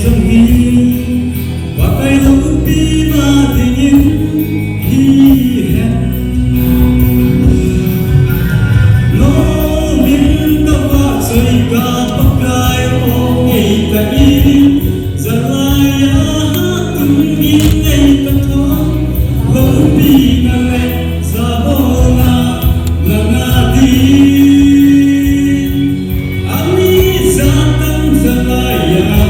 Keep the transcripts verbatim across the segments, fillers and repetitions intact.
Hi Pakai loupina dingin hihen. Nomin kavahchoi ka Pakai o, ngei kahi. Jalai a hatungin ngei kathon, loupina le jabolna nanga ding. Ani jatang jalai a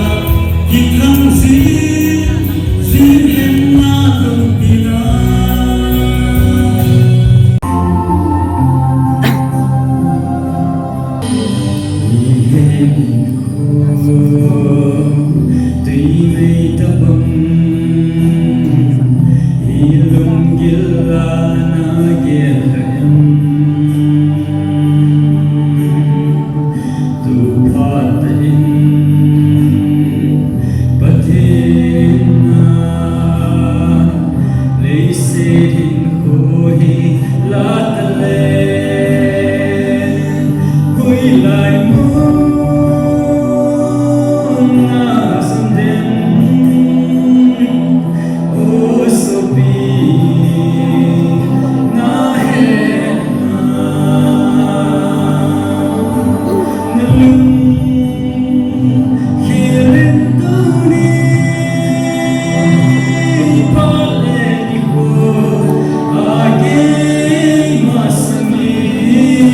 kithang jing, jing hen na loupina. Tuimei tabang hi lunggil a na gel em? Tuphat in Pathen a leiset hinkho hi la ta le, hoilai mun a sandem, o sopi, na he na lung khel in tuni, phat le nikho a keima sangin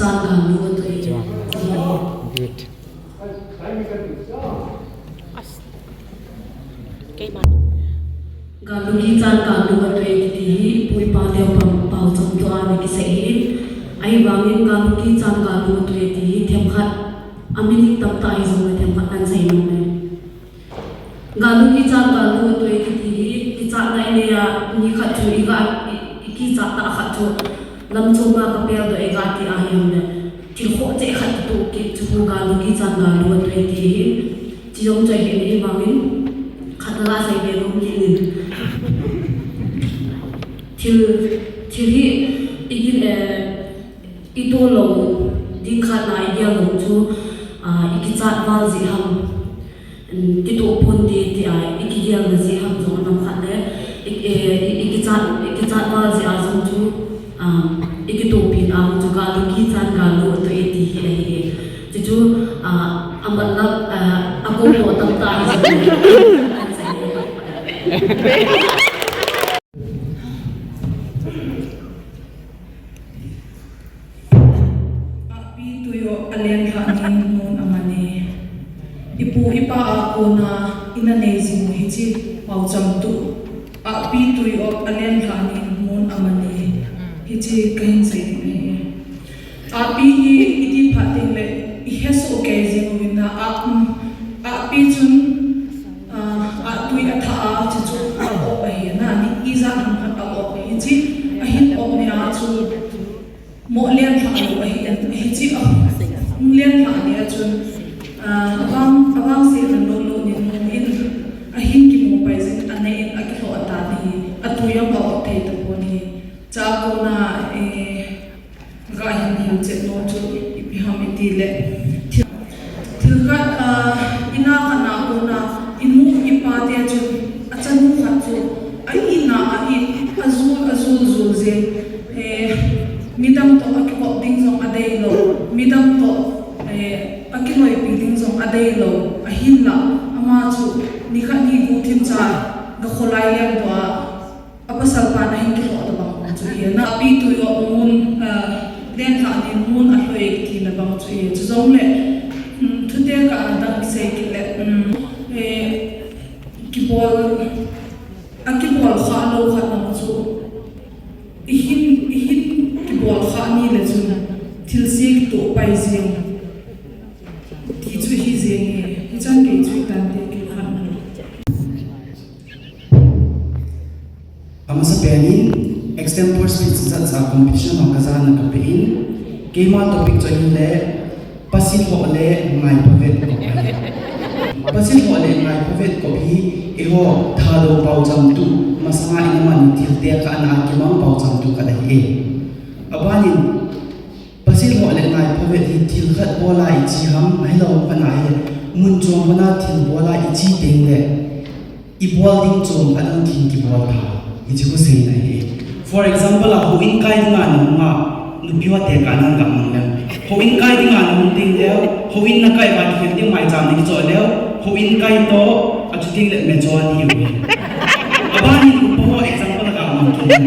Galu atoh e. Good. Keima. Galu kichat galu atoh e kiti hi ipu ipa teu pao, paocham tua ana kisei ahi. Ahivangin galu kichat galu atoh e ti hi themkhat, a meaning tamtah hijongle themkhat ana sei nom e. Galu kichat galu atoh e kiti hi, kichatna inei a, nikhat chu iga, i, ikichat tah khat chu, lamchom a kapeldoh e iga ti ahi jongle, thil khoh cheh khat kitoh kit chu galu kichat galu atoh e ti hi, chi jong chu ahi, ahivangin, khat naga sei be nom kit in. Thil, thil hi, igin, eh, itoh lou ding khat na igel lou chu, ah, ikichat val jeh ham. Um, kitoh ponte tia, ikigelna jeh ham jong anom khat le, i, i, i, ikichat, ikichat val jeh a jong chu, um, ikitoh pin a chu galu kichat galu atoh e ti hi ahi e. Chuchu, ah, amatlab, ah, akou toh tamtah ahi jong. Ahpi tui o alen lhah nin mun aman e. Ipu ipa a kona ina nei jing u hiche paocham tu. Ahpi tui o alen lhah nin mun aman e. Hiche kahin sei ding ahi. Ahpi hi iti phat teng le ihesoh kei jing uvin a, ah, um, ahpi chun, ah, ah tui athah a, chuchu a-op ahi na, ni ijat ham khat a-op ahi. Hiche ahin op ni a chu, Mo len lhah lou ahi, hiche a, len lhah ni a chun, ah, avang, avangse lou lou ni nom in, ahin kimu pai jin, anei in akilhoh atan ahi, atui jong a-op thei tapon ahi. Chua kona, eh, ga hin hilchet nom chu ipi ham iti le. Thil khat, ah, ina khat na kona, inu ipa te chun, achanu khat chu, a ina a in, ajul, ajul, jul jeng, eh, midang toh akikop ding jong adei lou, midang toh, eh, akiloipi ding jong adei lou, ahinla, ama chu, nikhat ni guhthim cha, ga kholai lem doh a, A pasal pan ahin kilhoh tabang chu ahi. Ahpi tui o mun, ah, len lhah nin mun alhoi tina bang chu ahi. Chujongle, um, thute kah a dang kisei kit le, um, eh, kibol, akibol kha lou khat nang chu. Ihin, ihin kibol kha ni le chun thilse kitoh pai jeng. Ti chu ahi jeng e. Hichan kei chu tante kei khat nang. Amasapen in, extempore speech jat jat competition ho kajana kape in, keima topic chu ahile, pasilhoh le ngaiphavet kop ahi. Pasilhoh le ngaiphavet kop hi, eiho Thadou paocham tu, masanga ina man thilte kah a kimang paocham tu khat ahi e. Abanin, Pasilhoh le ngaiphavet hi thil khat bol a iche ham, ahilou khat na hi mun chom khat na thil bol a iche teng le, ibol ding chom khat na thil kibol tha, hiche khu seina ahi. For example, a houin kai dinga nahung a, nupi hote kah na gamang le. Houin kai dinga nahung teng le, houin nakai uva kikhen ding maicham nakichoh le, houin kai toh, achuti le mecho nahi uve. Abanin upa ho example a gamang kit in.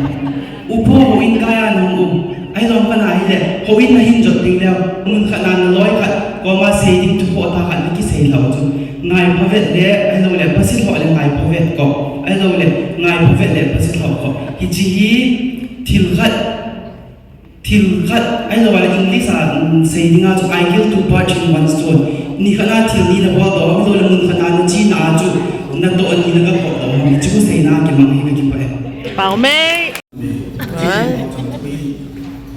Upa ho houin kai a nahung u. Ahilou khat na hile, houin nahin jot ding le, mun khat na naloi khat, koma sei ding thu khoh tha khat nakisei lhah u chu. Ngaiphavet le, ahilou le, pasilhoh le ngaiphavet kop. Ahilou le, ngaiphavet le, pasilhoh kop. Hiche hi, thil khat, thil khat, ahilou le, English a, um, sei dinga chu, I kill two birds in one stone. Nikhat na thil ni nabol doh, ahilou le, mun khat na nachena a chu, natoh ni nagakop doh, hiche chu seina kimang hi kakipah e. Pau mei. Ni,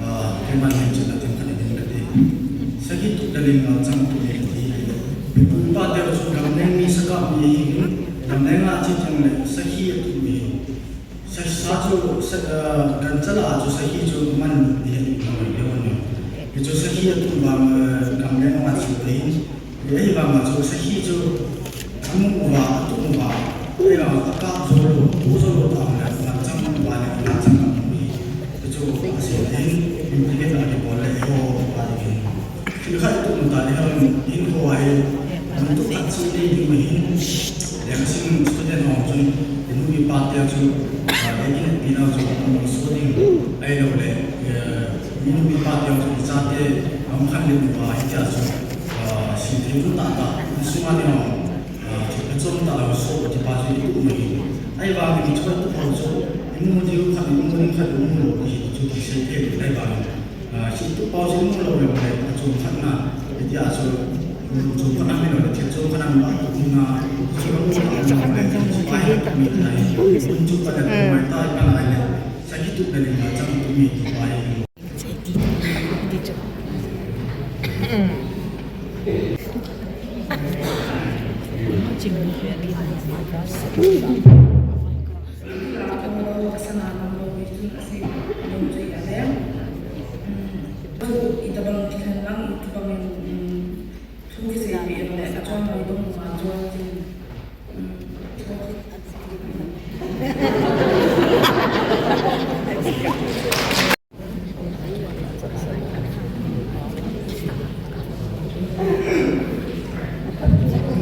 ah, keima hin chun atin khat in kati. Sakhi tup dalin ngal chang tu ni kati. Ipu ipa teu chu gamleng mi sakap mi ahin, gamleng a che teng le sakhi atup mi. Sa, sa chu, sa, ah, gancha la chu sakhi chu man ni hin ngai le ni. Hichu sakhi atup vang, ah, gamleng a che teng. Ahivanga chu sakhi chu amu uva, atup uva, ahivanga akap jou lou, pu jou lou tah le, ngalchang uva le, ngalchang amu hi. Chu asei in, implicate a kibol le, eiho uva le hin. Thil khat itup u tah le, hin ho a hi, mun tu khat chu nei ding ahin. Lekha sim student ho chun, inu ipa te chu, ah, eikin pi nau chu, amu so ding, ahilou le, eh, inu ipa te chu, ichate, Hung khan le uva, hitia chu, ah, sin thei um tah tah, insunga ding a, ah, thil phachom tah a so, ti pa chu i tup mai. Ahivangin i choi tup ho chu, i mu diu khat, i mu ding khat, i mu lou ding khat chu kisei thei le ahivangin, ah, sin tup ho chu i mu lou le le, a chom khat na, hitia chu, um, chom khat na mi lou le, thil chom khat na mi lou, tup na, chu mu khat na mi lou le, chu pa hi mi na hi, um chu pa le, mai ta pa na le, sa ki tup le le, ma chang tup mi ti pa hi.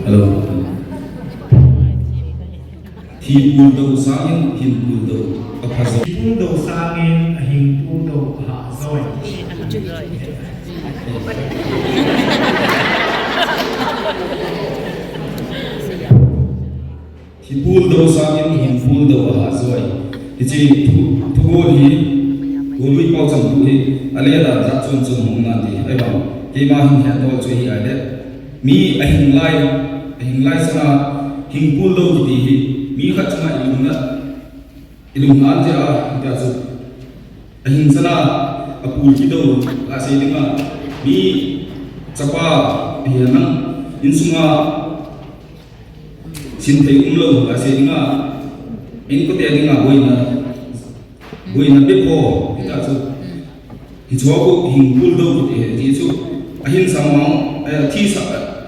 Hello. Thi puldou sangin hin puldou apha joi. Puldou sangin ahin puldou aha joi. Thi puldou sangin hin puldou aha joi. Hiche thu, thugon hi, golui pao chang thu hi, ale da da chun chun hung nante. Ahivang, keima hin hetdol chu hi ahile. Mi ahing lai, ahing lai sanga hin puldou kiti hi, mi khat chunga ilungna, ilungna jeh a, tia chu. Ahing sanga, apul kidou, asei dinga, mi chapa, ahi nang, insunga, sin thei um lou, asei dinga, inkote dinga boina, boina bep ho, hita chu. Hichu a ko hin puldou kiti hi, ti chu. Ahin sa ma, eh, athi sa,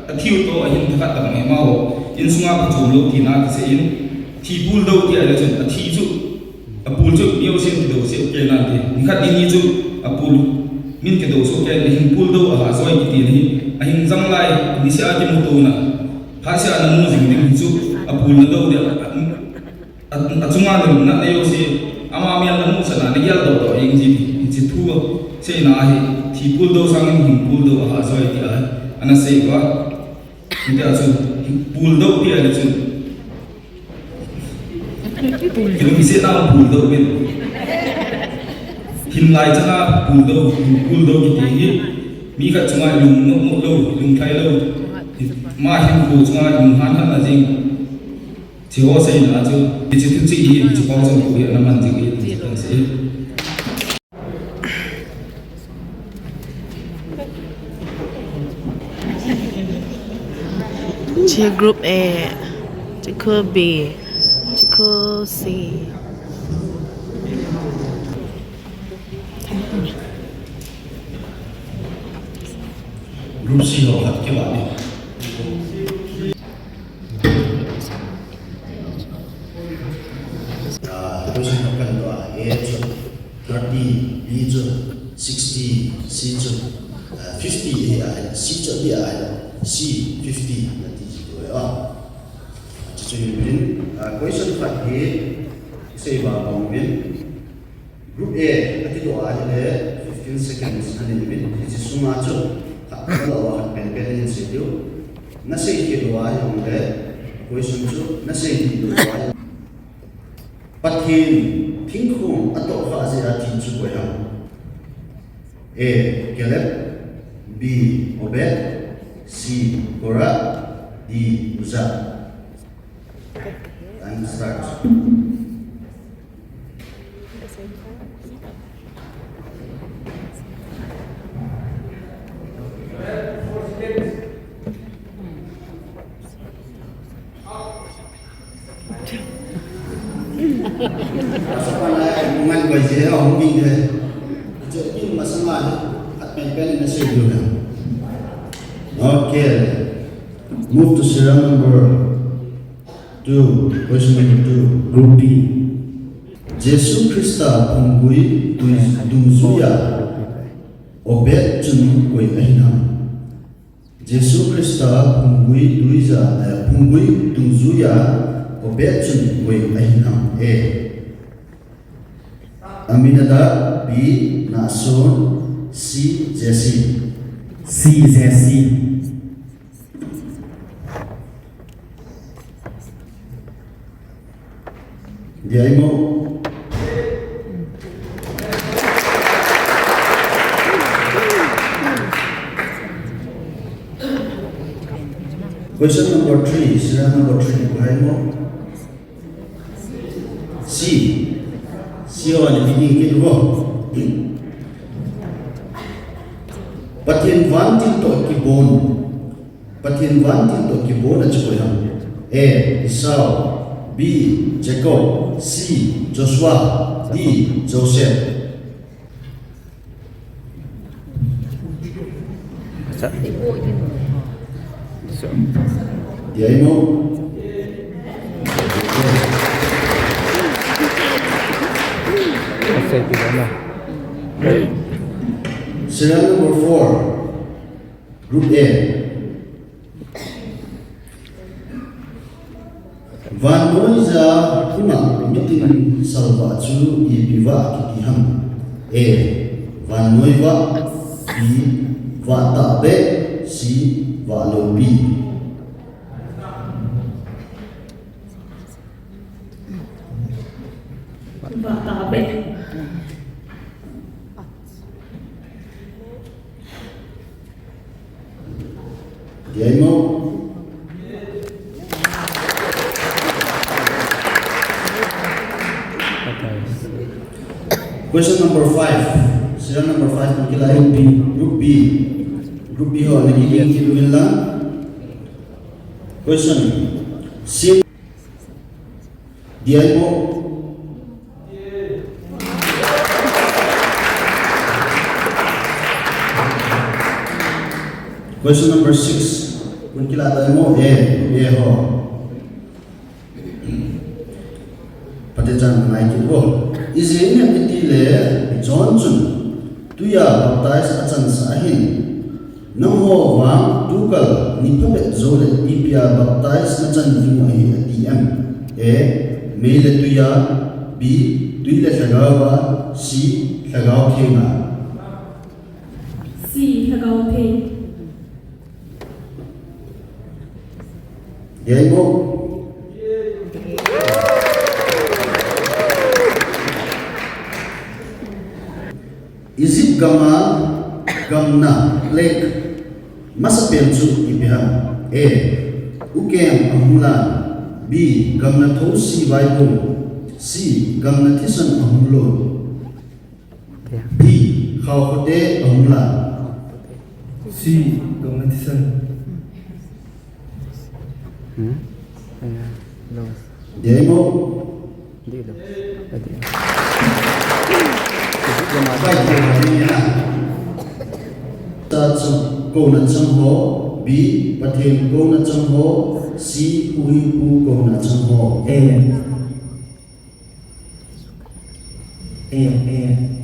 athi u toh, ahin thakhat tah ma hi ma ho. Insunga phachom lou tina kisei in, thi puldou ti ahile chun, athi chu. Apul chu, mi jousen kidou seh u kei nante. Nikhat ni ni chu, apul, min kidou seh u kei, ahin puldou aha joi kiti hi. Ahing jang lai, niseh a kimuto na. Phatseh a namu jing ding hi chu, apul nadou dia. A, achunga nalungna na jouse, ama mel namu chan a nagel doh doh jeng ji, hiche thu a, seina ahi, thi puldou sangin hin puldou aha joi ti ahi, ana sei uva. Hitia chu, puldou ti ahile chun. Kilungset na puldou uvin. Hin lai chana puldou, puldou kiti hi, mi khat chunga ilung mo, mo lou, ilung thai lou. Ma hin khu chunga ilung han han na jing. Hiche ho seina chu, hiche thuchih hi, hiche pao chang thu hi, ana man jing hi, ti kan sei. Hiche group A, hiche khu B, hiche khu C. Group C ho khat kivah ni. Ah, question number one, A chu thirty, B chu sixty, C chu, ah, fifty ahi, C chu ahi, C fifty nati chu ahi. Chuchu hin, ah, question khat hi, sei ba bang min. Group A, akidoh a ahile fifteen seconds anei uvin, hiche sunga chu khat khat lou a khat pen pen in sei diu. Nasei kit lou a ahile, question chu nasei kit lou a ahile. Pathen thingkhong atoh khah jeh a thi chu koi ham? A, Caleb. B, Obed. C, Korah. D, Uzzah. Time start. Ngan koi je, hung ding de. Chu in masang a, khat pen pen in nasei diu na. Okay. Move to serial number two, question number two, group B. Jesu Christa phunggui tui dungjuiya Obed chun koi ahi ham? Jesu Christa phunggui tuija, eh, phunggui dungjuiya Obed chun koi ahi ham? A, Aminadab. B, Nahson. C, Jesse. C is a C. Dia imo. Question number three, serial number three, ko hai mo. C. C ho ani bigin ke ho. Pathen vantil toh kibon. Pathen vantil toh kibon a chu koi ham. A, Esau. B, Jacob. C, Joshua. D, Joseph. Acha. So. Dia imo. Acha, pi na. Serial number four. Group A. Vannoija ima meeting salvah chu ipi vah kiti ham? A, vannoi vah. B, vah tahbeh. C, vah loupi. Vah tahbeh. Dia imo. Question number five. Serial number five, ko kila group B. Group B. Group B ho, na ki, ki, ki, la. Question. Sim. Dia imo. Question number six. Ko kila ta imo, A, A ho. Pate chan ngai ki ho. Ijeh inem itile John chun tuiya baptize achansah ahin. Nangho vang tukal ni phabep jouleh ipia baptize nachan ding u ahi ati em? A, mei le tuiya. B, tui le lhagaova. C, lhagao thenga. C, lhagao theng. Dia imo. Egypt gam a gamna plague masapen chu ipi ham? A, ukeng ahung lan. B, gamna thousi vaibong. C, gamna thisan ahung lon. D, khaokhote ahung lan. C, gamna thisan. Hmm? Ayan. Lo. Dia imo. Di lo. Adi. Bai ko na ni na. Ta chu kouna chang ho. B, Pathen kouna chang ho. C, huhhingpu kouna chang ho. Amen. Amen.